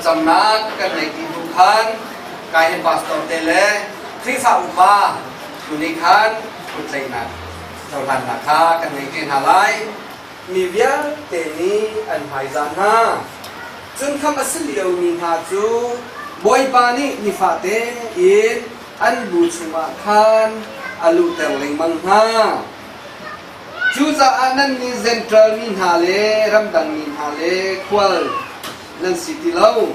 Thlacamnak kan nei ti hnu khan kai hin pastor te le Khrihfa upa tu nih khan kuttlaihnak cohlannak kha kan ngei te hna lai. Mi vialte nih an hmaizah hna. Cun khamh a si liomi hna cu Bawipa nih nifate in an bu chungah khan a luhter lengmang hna. Cucaah nannih Jentail mi hna le ramdang mi hna le khual nan si ti lo.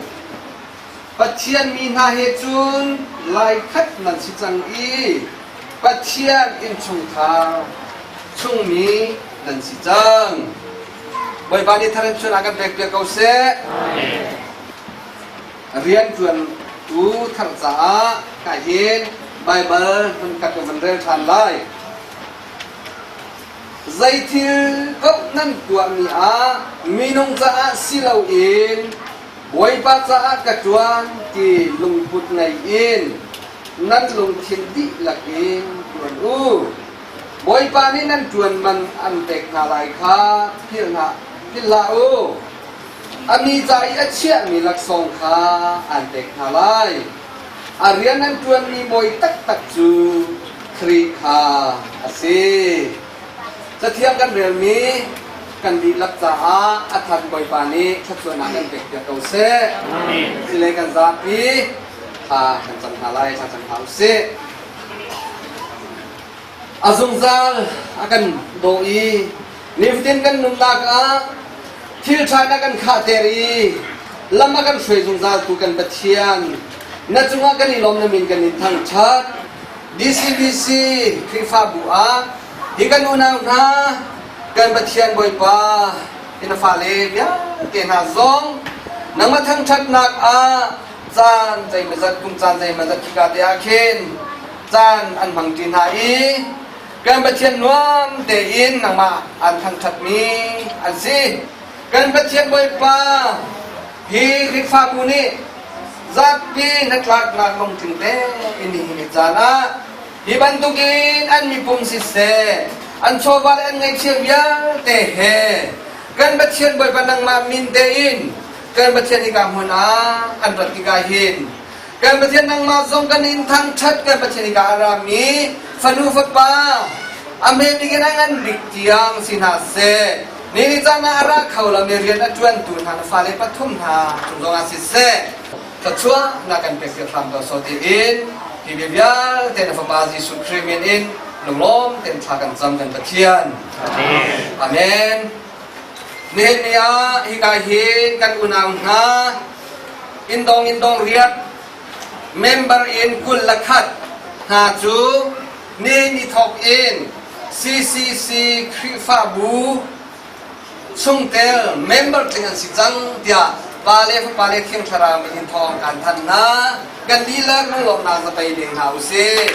Pathian mi hna he cun laikhat nan si cang i Pathian innchungkhar chungmi nan si cang. Bawipa nih thar in chun a kan pekpiak ko seh. Rianṭuantu thar caah ka hin Baibal hmunkhat ka van rel ṭhan lai. Zeithil paoh nan tuahmi ah minung caah si loin Bawipa caah ka ṭuan ti lungput ngei in nan lungthin dihlak in ṭuan u. Bawipa nih nan ṭuan man an pek hna lai kha philh hlah u. A mi ca i a chiahmi laksawng kha an pek hna lai. A rian an ṭuanmi bawi taktak cu Khrih kha a si. Cathiang kan relmi kan dihlak caah a that Bawipa nih thluachuahnak kan pekpiak ko seh. Sile kan zapi thla kan cam hna lai, thla cam hna usih. A zungzal a kan daw i nifatin kan nunnak ah thil ṭha na kan khahter i lam a kan hruai zungzaltu kan Pathian na cungah kan i lawm na min kan in thangṭhat. DCBC Khrihfabu ah hi kan unau hna kan Pathian Bawipa in a fale vialte hna zong nangmah thangṭhatnak ah caan zeimawzat kum caan zeimawzat khika te ah khin caan an hmang ṭi hna i kan Pathian nuam tein nangmah an thangṭhatmi an si. Kan Pathian Bawipa hi Khrihfabu nih zapi hnatlaknak lungtling tein nihin ni caan ah hi bantukin an mipum siseh an chawva le an ngaihchia vialte he kan Pathian Bawipa nangmah min tein kan Pathian hika hmun ah an rat tikah hin kan Pathian nangmah zong kan in thangṭhat kan Pathian hika a rami fanu fapa a hme bik in a ngan bik tiang si hna seh ni ni caan ah a ra kho lomi rian a ṭuantu hna na fale pathum hna cung zongah siseh thluachuah na kan pek piak hram ko so tiin hi bia vialte na fapa Jesuh Khrih min in lunglawm tein thla kan cam kan Pathian. Amen. Nihin ni ah hika hin kan unau hna indong indong riat member in 21 hna cu ni ni thawk in CCC Khrihfabu chungtel member tling an si cang tiah Pa le Fapa le Thiang Thlarau min in thawng kan thanh hna. Kan dihlak lunglawmhnak zapei ding hna usih.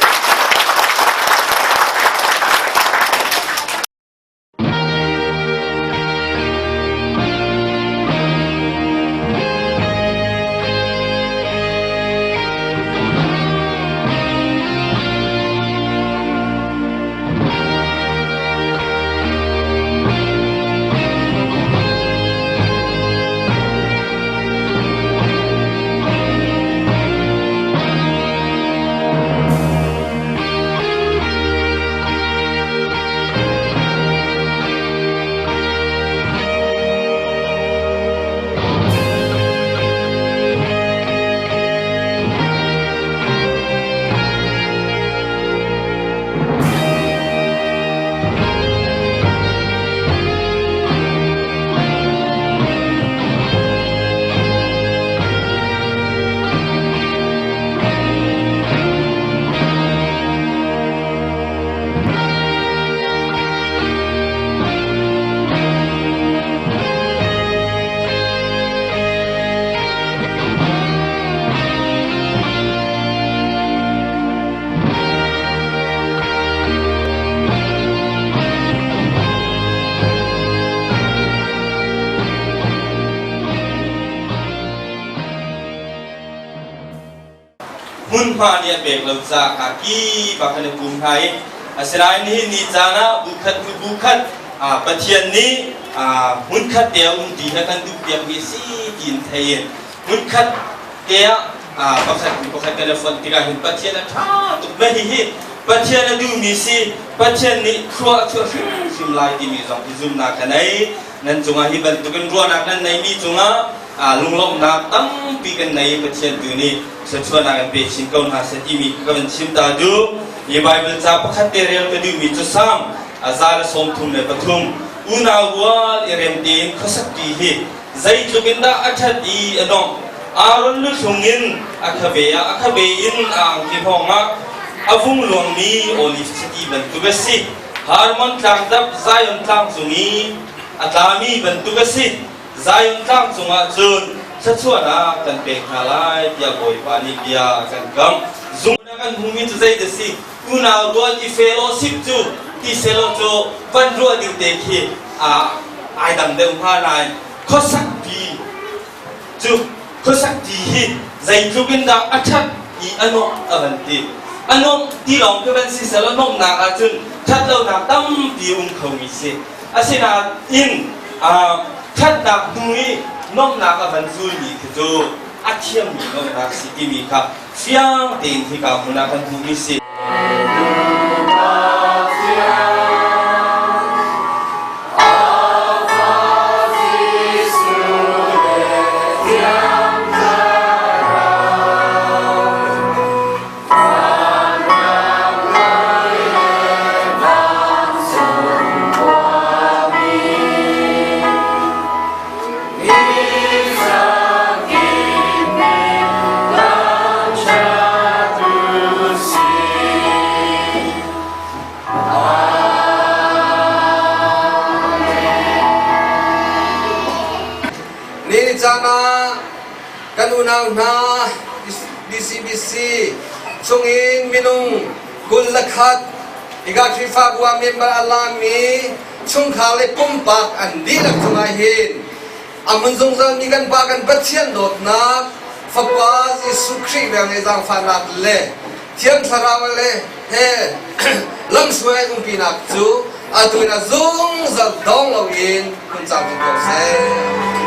hmunhma nih a pek lo caah ka ki bak kan i pum hna i asinain nihin ni caan ah bu khat hnu bu khat Pathian nih hmunkhat te ah um ti he kan duh piakmi a si tiin thei in hmunkhat te ah pakhat hnu pakhat kan i fonh tikah hin Pathian a ṭha tuk ve. Hihi Pathian a duhmi si, Pathian nih thlua a chuah hrimhrim lai timi zong hi zumhnak ka nei. Nan cungah hi bantukin ruahnak nan neimi cungah lunglawmhnak tampi kan nei. Pathian tu nih thluachuahnak in pe chin ko hna seh timi ka van chim ta duh. Hi Bible ca pakhat te rel ka duhmi cu Salm a 133 unau rual i rem tein khuasak ṭi hi zeitluk in dah a ṭhat i a dongh. Aaron luthlung in a khabe ah a khabe in a angki hngawng ah a vung luangmi oliv chiti bantuk a si. Hermon tlangdap Zion tlang cung i a tlami bantuk a si. Zion tlang cungah cun thluachuahnak kan pek hna lai tiah Bawipa nih bia a kan kam. Zung na kan hmumi cu zei dah si? Unau rual i fellowship cu ti selaw cu van ruah ding te khi ai dang deuh hnga nain khuasak pi cu khuasak ti hi zeitluk in dah a ṭhat i a nuamh a van ti. A nuamh ti lawng khi van si selaw nuamhnak ahcun ṭhat lonak tampi um khomi si. Asinain ṭhatnak hnu i nuamhnak a van zulmi khi cu a thiammi nuamhnak si timi kha fiang tein hika hmun ah kan hmuhmi si. Ni caan ah kan unau hna BCBC chungin minung 21 hika Khrihfabu ah member a lami chungkhar le pumpak an dihlak cungah hin a hmun zungzalmi kan Pa kan Pathian dawtnak Fapa Jesuh Khrih velngeih zaangfahnak le Thiang Thlarau le he lamhruai umpinak cu atu in a zungzal dong loin hun cang ko seh.